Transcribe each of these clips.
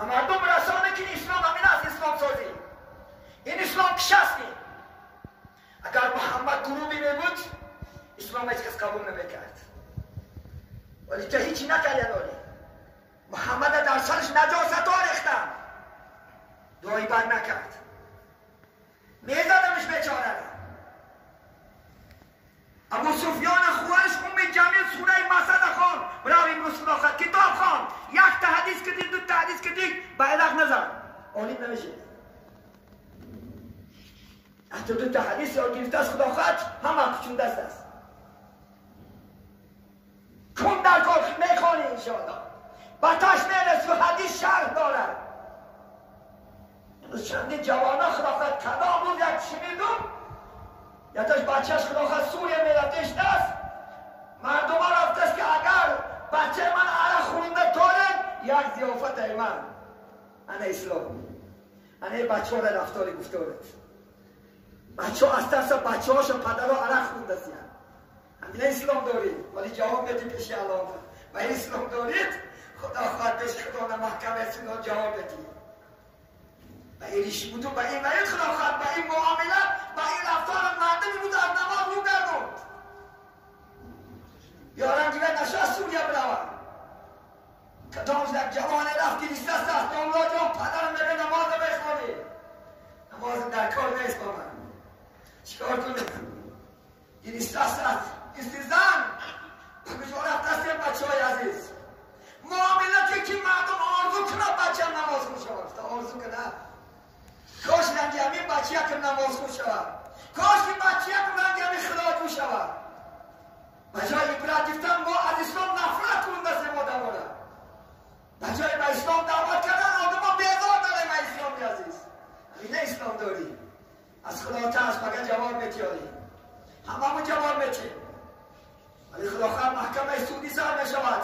و مردم رسانه که اسلام همین است، اسلام سازی این اسلام کشستی. اگر محمد گروهی میبود اسلام هیچ کس قبول نمیکرد، ولی که هیچی نکرد. محمد در سرش نجاست ها ریختن، دعایی بر نکرد، میزدمش بیچاره را. ابو سفیان خوارش ام جمیل سوره مسد خواند، برای امروز خدا خواهد کتاب خواند، یک تا حدیث که دید، دو تا حدیث که دید، به عراق نزد، عالم نمیشه. حتی دو تا حدیث یاد گرفته از خدا خواهد همه کچون دست است. کن در کار میخوانی انشاءالله بتاش میرس و حدیث شرح دارد. امروز چندین جوانا خدا خواهد کدام روز یک شنیدم یتاش بچهش خدا خواهد سوریه میرفتش دست مردم ها رفته که اگر بچه من عرق خورنده تارد یک ضیافت ای من انا اسلام انا بچه ها رفتاری گفتارد. بچه ها از ترس بچه هاشون پدرها عرق خورنده سیان. همینه اسلام دارید ولی جواب بدید پیش الله و اسلام دارید خدا خواهد پیش خدا محکمه سونا جواب بدید. و این ریش بود و این وعید خدا خواهد و این معاملت و این رفتار مردمی بود از نماز رو گردوند. یارم دیگر نشست سوریه بروم کدام یک جوان رفت گریسته است از داملا جان پدرم میگه نماز بخوانی، نماز در کار نیست با من، چیکار کنم؟ گریسته است استیزن کجا رفت است بچه های عزیز؟ معاملتی که مردم آرزو کنه بچه نماز خون شود، آرزو کنه کاش رنگ همین بچه که نماز خون شود، کاش این بچه که رنگ همین خدا خون شود. بجای عبرت گفتن ما از اسلام نفرت کن دست ما دواره. بجای به اسلام دعوت کردن آدم ها بیزار داره ما اسلام عزیز. همینه اسلام داری از خدا ترس مگر جواب میتیاری، هممون جواب میتیم. ولی خدا خواهد محکمه سودی سر میشود.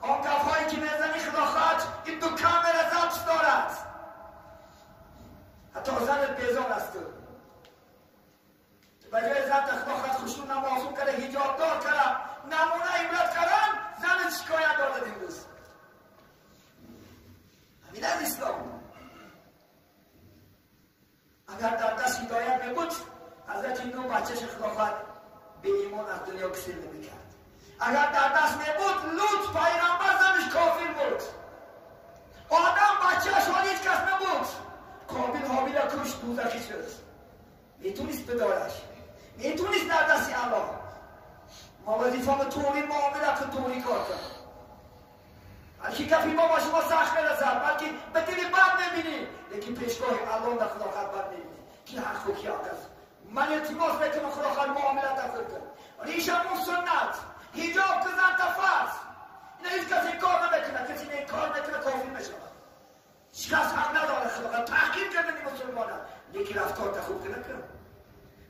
آن گفهایی که میزنی خدا خواهد این دو کامره ضبط دارد. حتی زنت بیزار است تو بجای زن خدا خواهد خوشون نمازون کرده، حجاب دار کرده، نمونه عبرت کردن، زنت شکایت دارد امروز. همین از اسلام. اگر در دست هدایت میبود حضرت نوح بچهش خدا خواهد به ایمان از دنیا کسیل نمیکرد. اگر در دست میبود لوط پیغمبر زنش کافر بود، آدم بچهش حال هیچ کس نبود، قابیل هابیل کشت، دوزخی شد. میتونست بدارش، میتونست در دست الله. ما وظیفه طوری معامله کن، طوری کار کن. بلکه کفی ما با شما سخت میرسد، بلکه به دل بد میبینی، لیکن پیشگاه الله در خدا خواهد بد میبینی کی حق و کی حق است. من التماس میکنم خدا خواهد معامله خوب کن. ریش همون سنت حجاب که زن فرض اینا هیچ کسی این کار نمیکنه، کسی این کار نکنه کافر میشود. هیچ کس حق نداره خدا خواهد تحقیر کردن مسلمانان. یکی رفتار تا خوب کنه،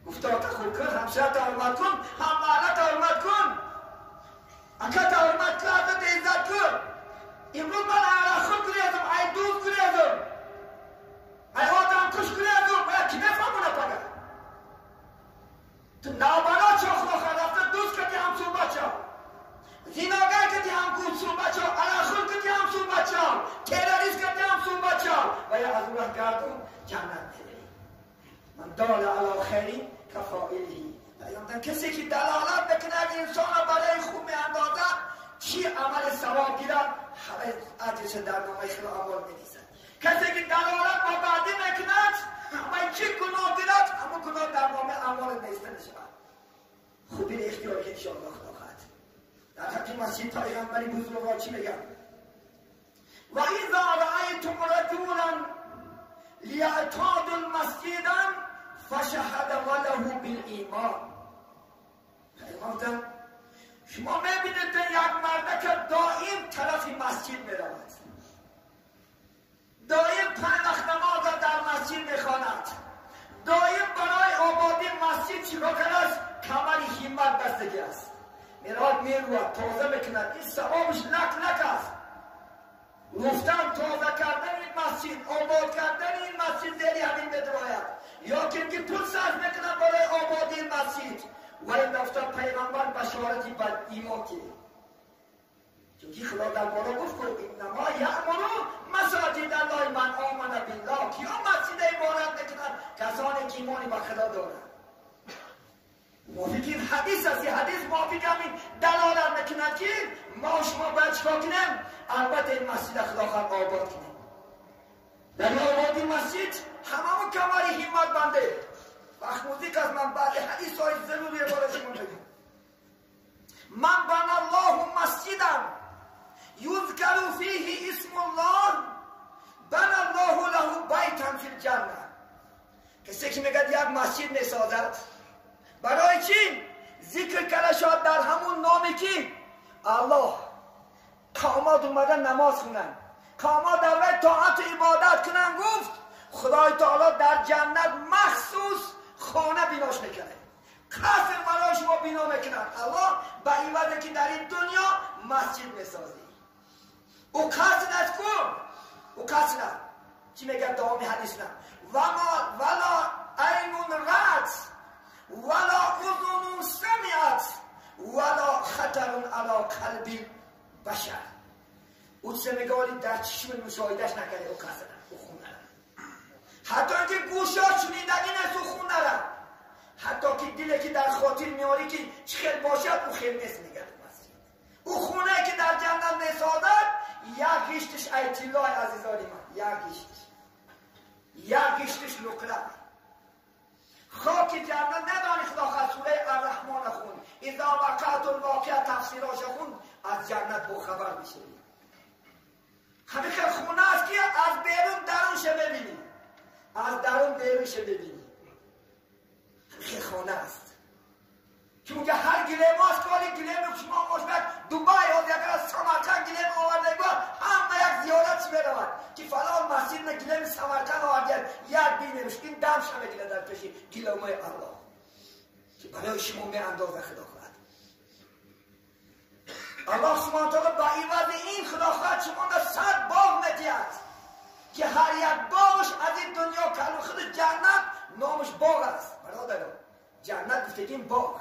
گفتار تا خوب کن، همسایه تا حرمت کن، هم محله تا حرمت کن، اکا تا حرمت کن، حضرت عزت کن. امروز من عرق خود گریزم، ای دوز گریزم، ای آدم کش گریزم، باید کی بفهمونه پگه تو نابلا چه خدا خواهد رفته دوز کردی همسو بچه، زیناگر کردی هم سو بچه، عرق خود کردی همسو بچه، تروریست کردی همسو بچه، و یا از اون راه گردون جنت میری. من دال علی خیری کفاعله. پیامبر کسی که دلالت بکنه انسان برای خوب میاندازد چی عمل ثواب گیرد همه اجرش در نامه خدا اعمال می‌نویسد. کسی که دلالت با بعدی میکند همه چی گناه گیرد همون گناه در نامه اعمال نوشته میشود. خوبی اختیار که انشاءالله خدا خواهد. در حق مسجد پیغمبری بزرگوار چی میگم؟ و اذا رأیتم رجلا لیعتاد المسجد فشهد له بالایمان. پیغمبر شما میبینید یک مرده که دائم طرف مسجد میرود، دائم پنج وقت نماز در مسجد میخواند، دائم برای آبادی مسجد چیکار کرده است؟ کمر همت بستگی است، میرود میرود تازه میکند، این ثوابش لک لک است. گفتم تازه کردن این مسجد، آباد کردن این مسجد زیری همین بدراید، یا که پول صرف میکنن برای آبادی این مسجد. و این دفتر پیغمبر بشارتی بر ایمان که چون خدا در بالا گفت انما یأمر مساجد حدیث است. این حدیث موافق همین دلالت میکند که ما شما باید چیکار کنیم؟ البته این مسجد خدا خواهد آباد کنیم. در آبادی مسجد هممون کمری همت بنده. وقت موزیک از من بعد حدیث های ضروری برای شما بگم. من بنا الله مسجدا یذکر فیه اسم الله بنا الله له بیتا فی الجنه. کسی که میگه یک مسجد میسازد برای چی؟ ذکر کرده شد در همون نامی که الله. قامات اومدن نماز خونن، قامات در وی طاعت و عبادت کنن. گفت خدای تعالی در جنت مخصوص خانه بیناش میکنه، قصر برای شما بینا میکنن. الله به این وجه که در این دنیا مسجد میسازی. او قصر از کن، او قصر چی میگه دوام حدیث نه ولا عین رأت ولا اذن سمعت ولا خطر علی قلب بشر. او چه میگه؟ ولی در چشم مشاهدهش نکرده او قصر، او خونه، حتی اینکه گوشا شنیدنی نیست او خونه را، حتی که دلی که در خاطر میاری که چه خیل باشد او خیل نیست. میگه او خونه که در جنت میسازد یک گشتش ایتیلای عزیزان من، یک گشتش، یک گشتش نقره خاک جنت. ندانی خدا خواهد سوره الرحمن خون، اذا وقعت الواقعه تفسیراش خون، از جنت با خبر میشوی. همین که خونه است که از بیرون درونش ببینی، از درون بیرونش ببینی. همین خانه است که اونجا هر گلیم هست، کاری گلیم شما مشبک دوبای ها یک از سمرقند گلیم آورده با همه یک زیارت چی برود که فلان مسجد نه گلیم سمرقند آورده یک بینیمش این دم شمه گله در پیشی گلیم های الله که برای شما می اندازه خدا خواهد. الله سبحانه وتعالی با عوض این خدا خواهد شما را 100 باغ میدهد که هر یک باغش از این دنیا کلو خود جنت نامش باغ است. برادران جنت گفتگیم باغ،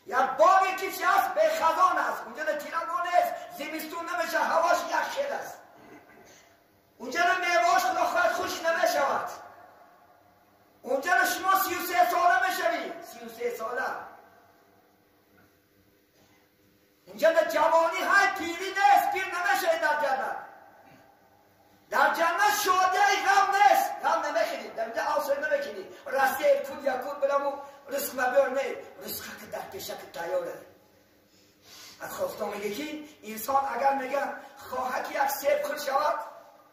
یک باغی که چی هست؟ به خزان است. اونجا نه تیرمون نیست، زمستون نمیشه، هواش یک خیل است. اونجا نه میوهاش خدا خواهد خوش نمیشود. اونجا نه شما 33 ساله میشوی، 33 ساله. اونجا نه جوانی های پیری نیست، پیر نمیشه در جنت. در جنت شادی غم نیست، غم نمیخوری، در اونجا اوسر نمیکنی. راستی کود یا کود بلامو رزق مبیار نه، رزق که در پیشک تیاره. از خواسته میگه که انسان اگر میگه خواهد که یک سیب خور شود،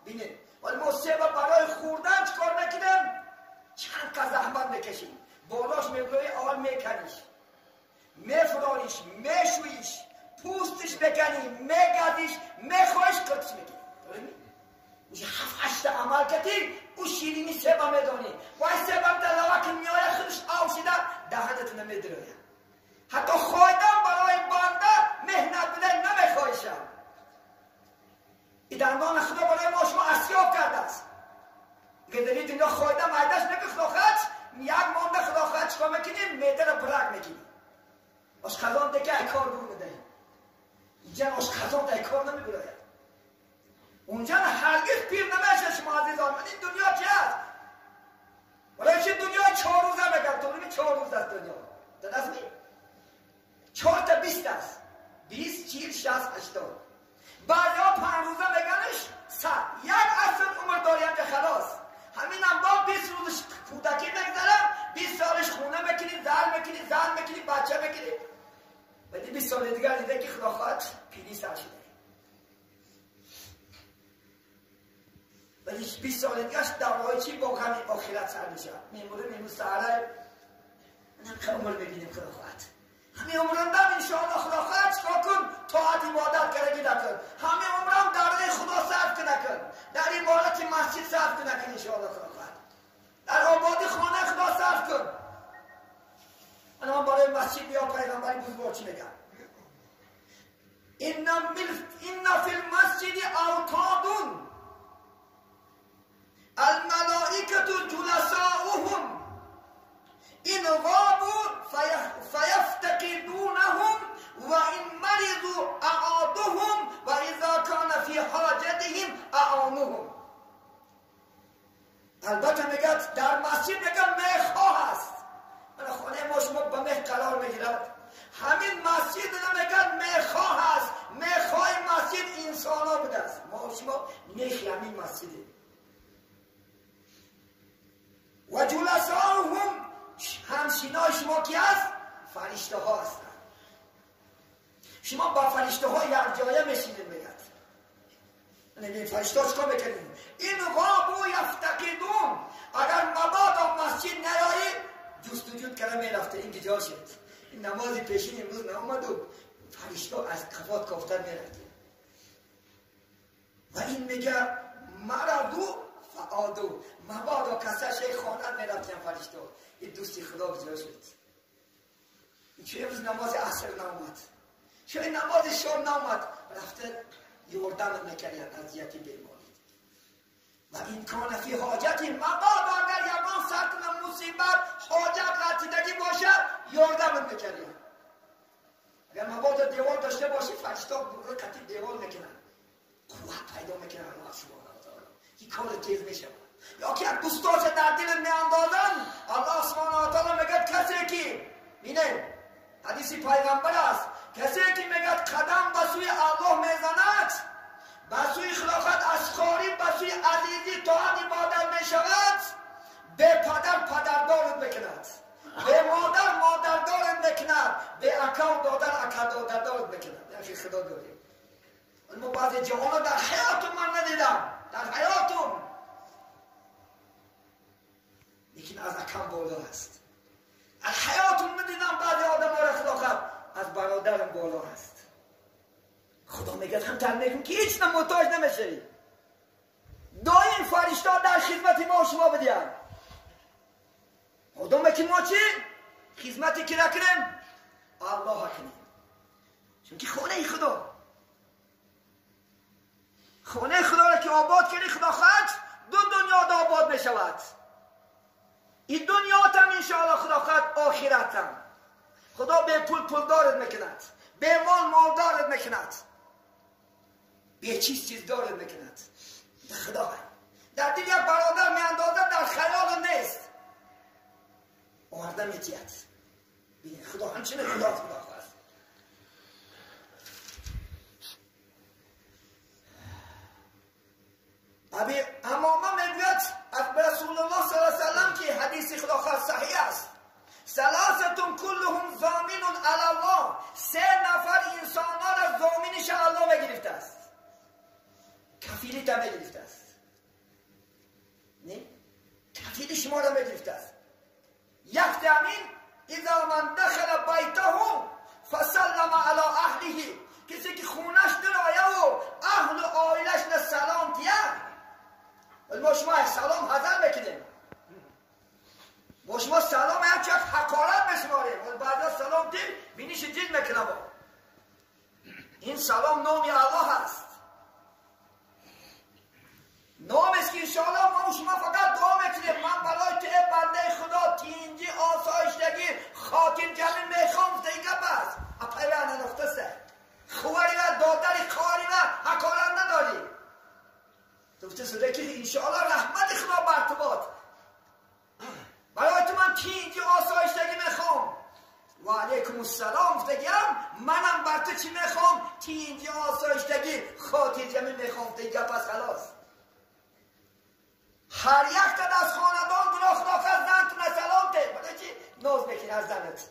بینید ولی ما سیب برای خوردن چکار میکنیم؟ چند کا زحمت میکشیم، بالاش میبروی اول میکنیش، میفراریش، میشویش، پوستش بکنی، میگردیش، میخوایش، قرتش میکنی. میشه 7-8 عمل کردی او شیرینی سیب میدانی. وای سیب هم در لوک میایه خودش آوشیده دهنت نمیدرویه. حتی خوایدن برای بنده مهنت بده نمیخوایشم. این دندان خدا برای ما شما اسیاب کرده است. اگه در این دنیا خوایدن میدهش نگه خدا خواهد یک مانده خدا خواهد چکار میکنیم؟ میده را برک میکنیم. آشخزان دیگه ای کار برو ندهیم. اینجا آشخزان دیگه کار نمیبراید. اونجا هرگز پیر نمیشه شما عزیزان من. این دنیا چه است؟ برای چه دنیا 4 روزه میگم تو ببین 4 روز است دنیا. درست می؟ 4 تا 20 است. 20 40 60 80. بعضیا 5 روزه میگنش 100. یک اصل عمر داریم که خلاص. همین هم با 20 روزش کودکی میگذره، 20 سالش خونه میکنی، زن میکنی، زن میکنی، بچه میکنی. بعد 20 سال دیگه دیده که خدا خواهد پیری سر شده. ولی 20 سال دیگهش دوای چی با غم آخرت سر میشه. میموره میمون سهره منم که عمر ببینیم خدا خواهد. همین عمرم انشاءالله خدا خواهد چکار کن؟ طاعت عبادت کردگی نکن. همین عمرم در راه خدا صرف نکن، در عبادت مسجد صرف نکن انشاءالله خدا خواهد. در آبادی خانه خدا صرف کن. من برای مسجد بیا پیغمبری بزرگوار چی میگم؟ ان فی المسجد اوتاد الملائکة جلساؤهم إن غابوا فيفتقدونهم وإن مرضوا أعادوهم وإذا كان في حاجتهم أعانوهم. البته میگه در مسجد میگه میخواه هست. خانه ما شما به مه قرار میگیرد. همین مسجد نمیگن میخواه هست، میخواه مسجد انسان ها بوده است. ما شما میخی همین مسجده. و جلساهم همشینای شما کی هست؟ فرشته ها هستند. شما با فرشته ها یک جایه میشینید میگد. یعنی فرشته ها چکار میکنید؟ این غابو یفتقدون. اگر مبادا مسجد نیایی جستجو کرده میرفته این جا شد. این نماز پیشین امروز نامد و فرشته از قفات کافتن میرفته. و این میگه مرضو فعادو. مبادا کسش خانه میرفتن فرشته. این دوستی خدا بجا شد. این چه امروز نماز عصر نامد، چه نماز شام نامد، رفته یوردن نکردن اذیتی بیماری. و این کان فی حاجتی مبادا اگر یگان سرتون مصیبت حاجت غلطیدگی باشد یاردم میکردیم. اگر مبادا دیوار داشته باشی فرشتا رو قطعی دیوار میکنن، قوت پیدا میکنن الله سبحانه و تعالی. این کار تیز میشه. یا که یک گستاش در دل میاندازن الله سبحانه و تعالی میگه کسی که بینه حدیثی پیغمبر است، کسی که میگه قدم به سوی الله میزند، به سوی خلافت از خاری به سوی عزیزی طاعت عبادت میشود، به پدر پدردارت میکند، به مادر مادردارت میکند، به اکا و دادر اکا دادردارت میکند. یعنی خدا داریم. ما بعضی جوان‌ها در حیاتم من ندیدم، در حیاتم، لیکن از اکم بالا است. از حیاتم ندیدم بعضی آدم ها را خلافت از برادرم بالا است. خدا میگه هم تر میگم که هیچ محتاج نمیشی. دایم فرشته در خدمت ما و شما بدیم. خدا میگه ما چی؟ خدمتی که نکنیم الله کنیم. چون که خانه خدا، خانه خدا را که آباد کنی خدا خواهد دو دنیا آباد میشود. این دنیا هم انشاءالله خدا خواهد آخرت هم. خدا به پول پولدارت میکند، به مال مالدارت میکند، به چیز چیز دارت میکند. خدا در دل یک برادر میاندازد در خیال نیست، آورده میتید. خدا همچنین خدا خدا خواست. ابی امامه میگوید از رسول الله صلی الله علیه وسلم که حدیث خدا خواست صحیح است، ثلاثة كلهم ضامن علی الله. سه نفر انسان ها را ضامنش الله میگرفته است، کفیلی تا میگرفته است، نه کفیل شما را میگرفته است. یک تامین اذا من دخل بیته فسلم علی اهله. کسی که خونش درآید و اهل و عائلش نه سلام تیه. ما شما سلام حذر میکنیم، ما شما سلام هم چه حقارت میشماریم. بعد سلام دی بینیش دید میکنم. این سلام نامی الله است، نام است که انشاءالله ما و شما فقط دعا میکنیم. من برای تو بنده خدا تینجی آسایشتگی خاطر جمعی میخوام. دیگه بس اپای ننفته سه خواری و دادری خاری و حقارت نداری. گفته شده که انشاءالله رحمت خدا بر تو باد. برای تو من تینجی آسایشتگی میخوام. و علیکم السلام گفتگیم منم بر تو چی میخوام؟ تینجی آسایشتگی خاطر جمعی میخوام. دیگه پس خلاص. هر یک تا از خاندان گناه خدا خواست زن تو سلام ته. برای چی ناز میکنی از زنت؟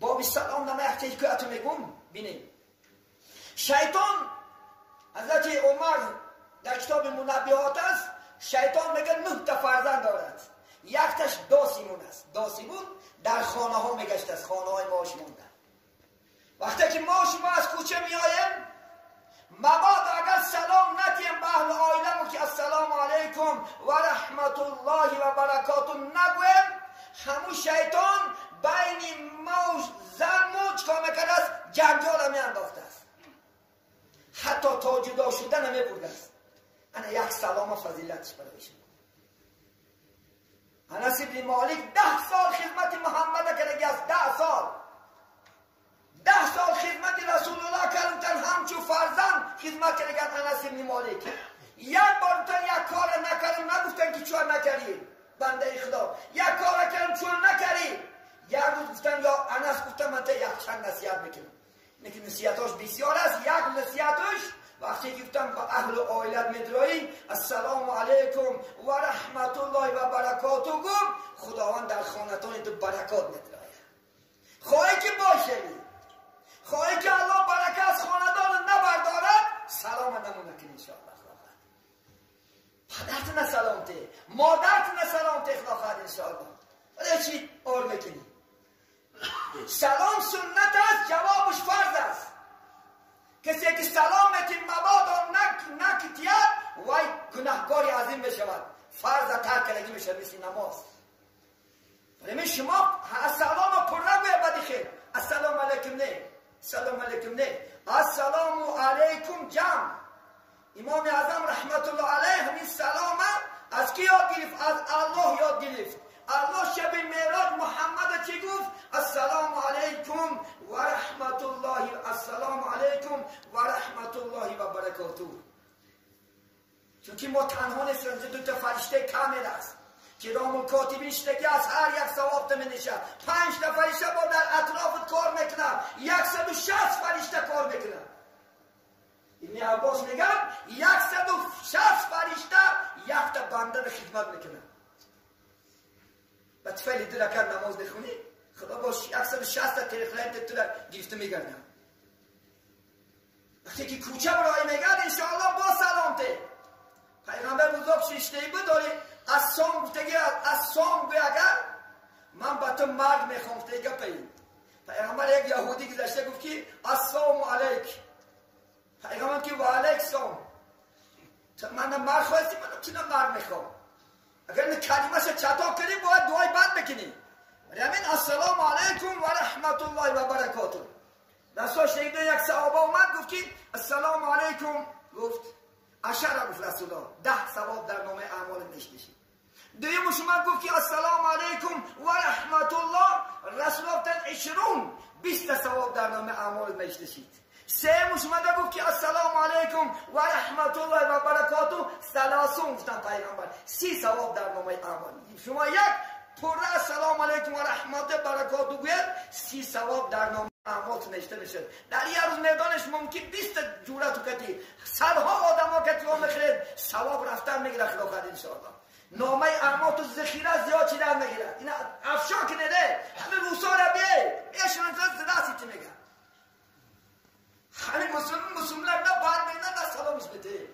بابی سلام نمه یک تیکه میگم. بینیم شیطان، حضرت عمر در کتاب منبهات است، شیطان میگه 9 تا فرزند دارد. یک تاش داسیمون است. داسیمون در خانه ها میگشت است، خانه های ما شمونده. وقتی که ما شما از کوچه میآییم، مبادا اگر سلام ندیم به اهل عائلمون که السلام علیکم و رحمت الله و برکاته نگویم، همون شیطان بین ما و زنمون چکار میکرده است؟ جنجال میانداخته است، حتی تا جدا شدن هم میبرده است. انا یک سلام فضیلتش برای شما. انس بن مالک 10 سال خدمت محمد کرده است. 10 سال، 10 سال خدمت رسول الله کردن، همچون فرزند خدمت کردن. انس بن مالک یک بار تن یک کار نکردن، نگفتن که چرا نکردی. بنده خدا یک کار کردم چون نکردی. یک روز گفتن یا انس گفتم من تا یک چند نصیحت میکنم. اینکه نصیحتاش بسیار است. یک نصیحتش وقتی که گفتم با اهل و عائلت میدرایی السلام علیکم و رحمت الله و برکاته گفت خداوند در خانتان تو برکات میدرایه. خواهی که باشی، خواهی که الله برکت از خاندان نبردارد، سلام نمونه کن انشاءالله. پدرت نه سلام ته، مادرت نه سلام ته، خدا خواهد انشاءالله. ولی چی آر میکنی؟ سلام سنت است، جوابش فرض است. کسی که سلام میتی مبادا نکتید وای گناهکاری عظیم میشود، فرض ترک کردگی میشود مثل نماز. ولی شما سلام پر نگوید بدی خیر، السلام علیکم نه، سلام علیکم نه، السلام علیکم جمع. امام اعظم رحمت الله علیه همین سلام از کی یاد گرفت؟ از الله یاد گرفت. الله شب معراج محمد چی گفت؟ السلام علیکم و رحمت الله، السلام علیکم و رحمت الله و برکاته. چون ما تنها نیستیم، دو تا فرشته کامل است که رام کاتبین شدگی از هر یک ثواب می‌نشد. 5 تا فرشته با در اطراف کار میکنن، 160 فرشته کار میکنن. ابن عباس میگن 160 فرشته یک تا بنده رو خدمت میکنن. با تفلی دو رکعت نماز بخونی خدا با 160 تا تلخلاین تو را گرفته میگردن. وقتی که کوچه برای میگرد انشاءالله با سلامته. پیغمبر بزرگ شیشته‌ای بود داره از سام گفتگی از سام گوی اگر من با تو مرگ میخوام گفتگی گپی. پیغمبر یک یهودی گذشته گفت که السلام علیک. پیغمبر که و علیک سام، من مرگ خواستی، من چرا مرگ میخوام؟ اگر این کلمه چطا کنی باید دعای بد بکنی. ولی همین السلام علیکم و رحمت الله و برکاته. رسول شنیده یک صحابه اومد گفت که السلام علیکم، گفت عشره، گفت رسول الله 10 ثواب در نامه اعمال نوشته شد. دویمش اومد گفت که السلام علیکم و رحمت الله، رسول الله گفتن 20 ثواب در نامه اعمال نوشته شد. سومش اومد گفت که السلام علیکم و رحمت الله و برکاته، 30 گفتن پیغمبر 30 ثواب در نامه اعمال. شما یک پره السلام علیکم و رحمت برکاته گوید 30 ثواب در نامه اعمال نوشته میشه. در یه روز میدانش ممکن 20 جوره تو کتی صدها آدم ها کتی ها میخرید ثواب رفتن میگیره خدا خواهد انشاءالله. نامه اعمال تو ذخیره زیاد چی در میگیره. اینا افشا که نده همه روسا را بیه ایشون زده سیتی میگه. همه مسلمان نه باید میگن نه سلامش بده.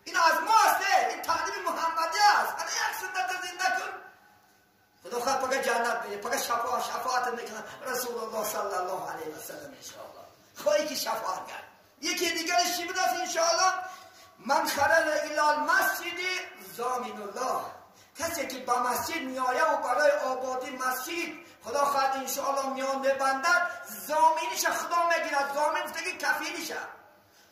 این از ما است، این تعلیم محمدی است. انا یک سنت زنده کن خدا خواهد پاک جنت میده، پاک شفاعت میکنه رسول الله صلی الله علیه و سلم انشاءالله. خواهی که شفاعت کرد. یکی دیگرش چی بود است انشاءالله؟ من خرج الی المسجد ضامن الله. کسی که به مسجد میآید و برای آبادی مسجد خدا خواهد انشاءالله میان ببندد، ضامنش خدا میگیرد. ضامن گفته کفیلش.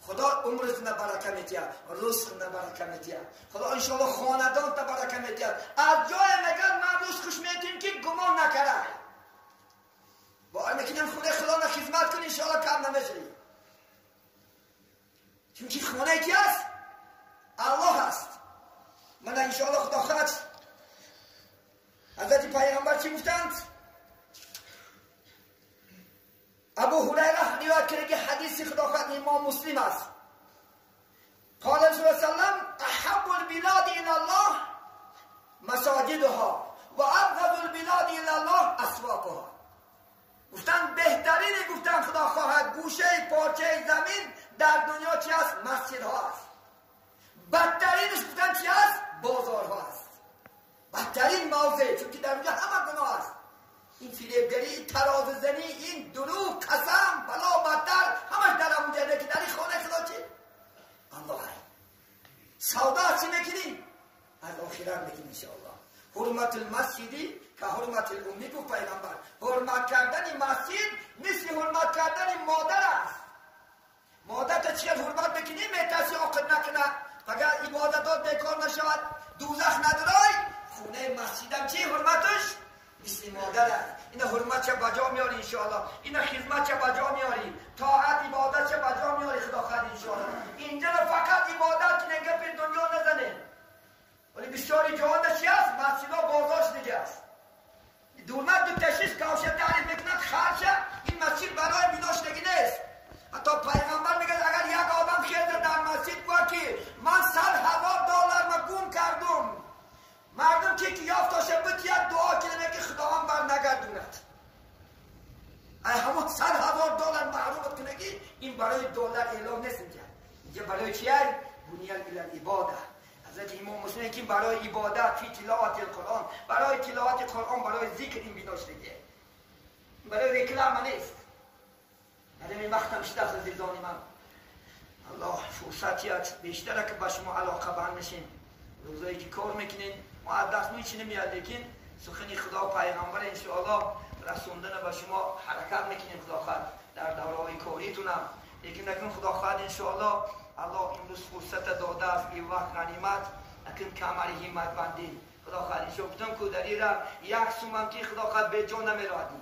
خدا عمرت نه برکت میده، روز نه برکت میده، خدا انشاءالله خاندان تا برکت میده. از جای مگر من روز خوش میتیم که گمان نکره با میکنیم خونه خدا نه خدمت کنی انشاءالله کم نمیشه. چون خونه کی است؟ الله است. من انشاءالله خدا خواهد حضرت پیغمبر چی گفتند؟ ابو هریره روایت کرده که حدیث خدا خواهد امام مسلم است. قال رسول الله صلی الله علیه و سلم احب البلاد الى الله مساجدها و ابغض البلاد الى الله اسواقها. گفتن بهترین، گفتن خدا خواهد گوشه پارچه زمین در دنیا چی است؟ مسجدها است. بدترینش گفتن چی است؟ بازارها است. بدترین موضع، چون که در اونجا همه گناه است. این فریبگری، این تراز زنی، این دروغ، قسم، بلا بدتر، همش در اونجا که در این خانه خدا چی؟ الله. سودا چی میکنی؟ از آخرت میکنی انشاءالله. حرمت المسجدی که حرمت الامی گفت پیغمبر، حرمت کردن مسجد مثل حرمت کردن مادر است. مادر تا چقدر حرمت بکنی میترسی عاقب نکنه، فقط عبادتات بیکار نشود، دوزخ ندارای. خونه مسجدم چی حرمتش؟ مثل مادر است. اینا حرمت چه بجا میاری انشاءالله، اینا خدمت چه بجا میاری، طاعت عبادت چه بجا میاری خدا خواهد انشاءالله. اینجا فقط عبادت که نگه دنیا نزنه. ولی بسیاری جهان چی است؟ барои доллар эълон нест инҷа. Инҷа барои чист? بنی العباده. حضرت امام مسلم که برای عبادت فی تلاوت القرآن، برای تلاوت قرآن، برای ذکر این بنا شده، برای رکلام نیست. برای این وقتم شده است عزیزان من. الله فرصتیت بیشتره که با شما علاقه بند میشین. روزایی که کار میکنین ما از دست میچینیم میاد، لیکن سخنی خدا و پیغمبر انشاءالله رسوندن به شما حرکت میکنیم خدا خواهد در دوره‌های کاریتونم. لیکن نکن خدا خواهد انشاءالله الله امروز فرصت داده است، این وقت غنیمت، نکن کمری همت بندی خدا خواهد انشاءالله. گفتم کودری را یک سومم که خدا خواهد به جان نمیرادی.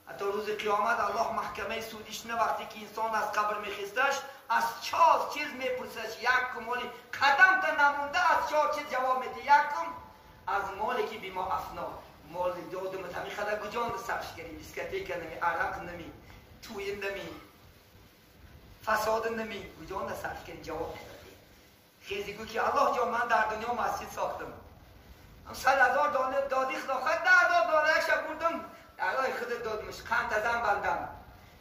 حتی روز قیامت الله محکمه سودیش نه، وقتی که انسان از قبر میخیستش از چهار چیز میپرسش، یکم مالی قدم تا نمونده از چهار چیز جواب میده. یکم از مالی که بیما افنا، مال دادم تمی خدا کجا صرفش کردی، دیسکتیک نمی، عرق نمی، توی نمی، فساد نمی، کجا صرف کردی، جواب میدادی. خیزی گو که الله جان من در دنیا مسجد ساختم، 100,000 دلار دادی خدا خواهد 10,000 دلار شب بردم در راه خودت دادمش، قند ازم بندم،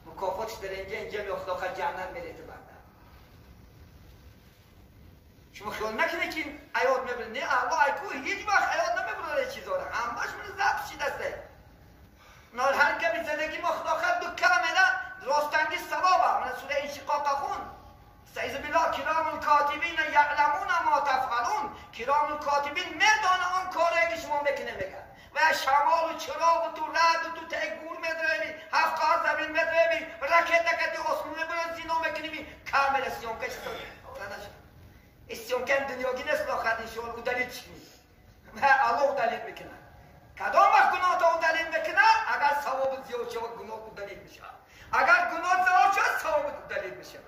مکافاتش در اینجا اینجا می خدا خواهد جهنم میره تو بندم. شما خیال نکنه که عیاد میبره، نه الله ایکو هیچ وقت عیاد نمیبره چیزا را، همش من ضبط شده است. نال هر کمی زندگی ما خدا خواهد دو کلمه راستنگی ثوابه. من سوره انشقاق خون استعیذ بالله کرام الکاتبین یعلمون ما تفعلون. کرام الکاتبین میدانه آن کاری که شما میکنه میگه و شمال و چراغ و تو رد و تو تگور میدروی، هفت قار زمین میدروی، رکت نکردی آسمون میبرد زینا میکنی، کامل استیون کش استیون کن دنیاگی نیست آخر انشاءالله او دلیل چی الله او دلیل میکنه. کدام وقت گناه تا او دلیل میکنه؟ اگر ثواب زیاد شود گناه او دلیل میشه، اگر گناه زیاد شد ثواب او دلیل میشه.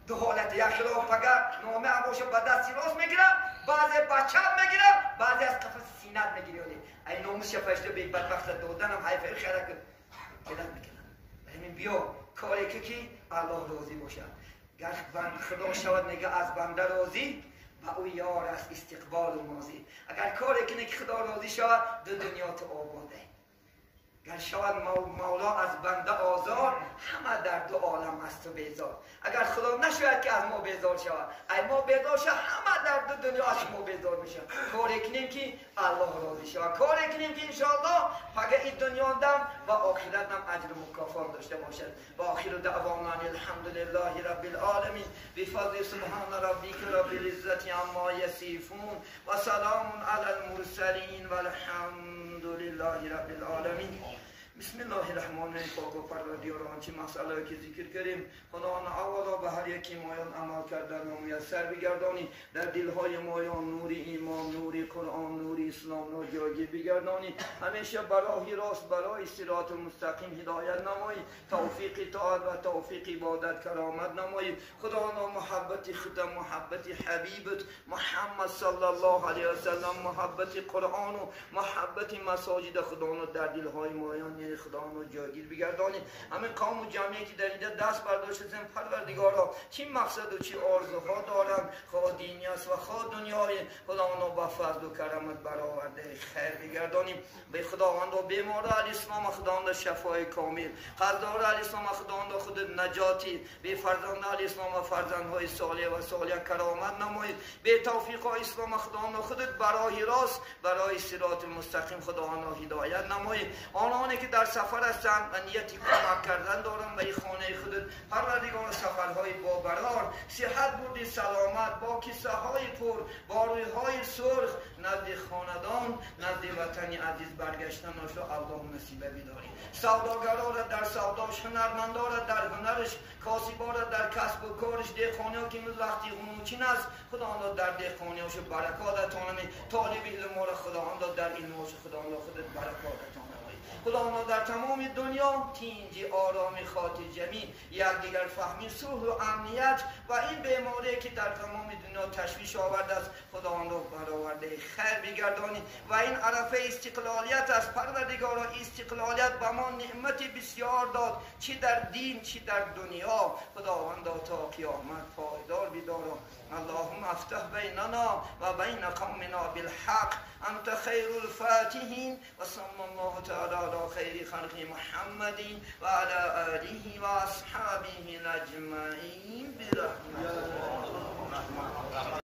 دو حالت، یک خلاف فقط نامه اموشو به دست راست میگیره، بعضی بچه میگیره، بعضی از قفس سینت میگیره. ای ناموس شفشته به بدبخت دادنم حیف خیره که گلت میکنم. همین بیا کاری که الله راضی باشه. گر خدا شود نگه از بنده راضی و او یار است استقبال و ماضی. اگر کاری کنه که خدا راضی شود دو دنیا تو آباده. گر شود مولا از بنده آزار، همه در دو عالم از تو بیزار. اگر خدا نشود که از ما بیزار شود، ای ما بیزار شود همه در دو دنیا از ما بیزار میشه. کاری کنیم که الله راضی شود، کاری کنیم که انشاءالله فقط این دنیا دم و آخرت هم اجر و مکافات داشته باشد. و آخر دعوانا الحمدلله رب العالمین بفضل سبحان ربک رب العزة عما یصفون و سلام علی المرسلین و الحمد لله رب العالمین. بسم الله الرحمن الرحیم. پاک و پروردگار آنچه مسئله که ذکر کردیم خدا آن اولا به هر یکی مایان عمل کردن و میسر بگردانی، در دلهای مایان نور ایمان، نور قرآن، نور اسلام را جایگیر بگردانی، همیشه برای راست، برای صراط مستقیم هدایت نمایی، توفیق طاعت و توفیق عبادت کرامت نمایی. خدا آن محبت خدا، محبت حبیبت محمد صلی الله علیه و سلم، محبت قرآن و محبت مساجد خدا آن در دلهای مایان خدا آنو جایگیر بگردانی. همین قوم و جمعی که در اینجا دست برداشتن پروردگارا چی مقصد و چی آرزوها دارن، خواه دینی است و خواه دنیای، خدا آنو با فضل و کرمت برآورده خیر بگردانیم. به خداوند و بیمار علی اسلام خداوند شفای کامل، قرضدار علی اسلام خداوند خود نجاتی، به فرزند علی اسلام و فرزندهای صالح و صالح کرامت نمایید. به توفیق اسلام خداوند خودت برای راست، برای صراط مستقیم خداوند هدایت نمایید. آنانی که در سفر هستند و نیتی کمک کردن دارم به خانه خودت پروردگار، سفرهای با برار، صحت بودی، سلامت، با کیسه های پر، با رویهای سرخ نزد خاندان، نزد وطن عزیز برگشتن را الله نصیبه بداری. سوداگران را در سوداش، هنرمندان را در هنرش، کاسبان را در کسب و کارش، دهقانی‌ها که امروز وقتی غنوچین است خداوند در دهقانی‌هاش برکات عطا نمایی. طالب علم را خداوند در علمش خداوند خودت برکات عطا نمایی. خداوند در تمام دنیا تینجی، آرامی، خاطر جمعی، یکدیگر فهمی، صلح و امنیت و این بیماری که در تمام دنیا تشویش آورده است خداوند را برآورده خیر بگردانی. و این عرفه استقلالیت است پروردگارا، استقلالیت به ما نعمت بسیار داد، چی در دین چی در دنیا. خداوند تا قیامت پایدار بدارا. اللهم افتح بيننا وبين قومنا بالحق أنت خير الفاتحين. وصلى الله تعالى على خير خلق محمد وعلى آله وأصحابه أجمعين برحمته.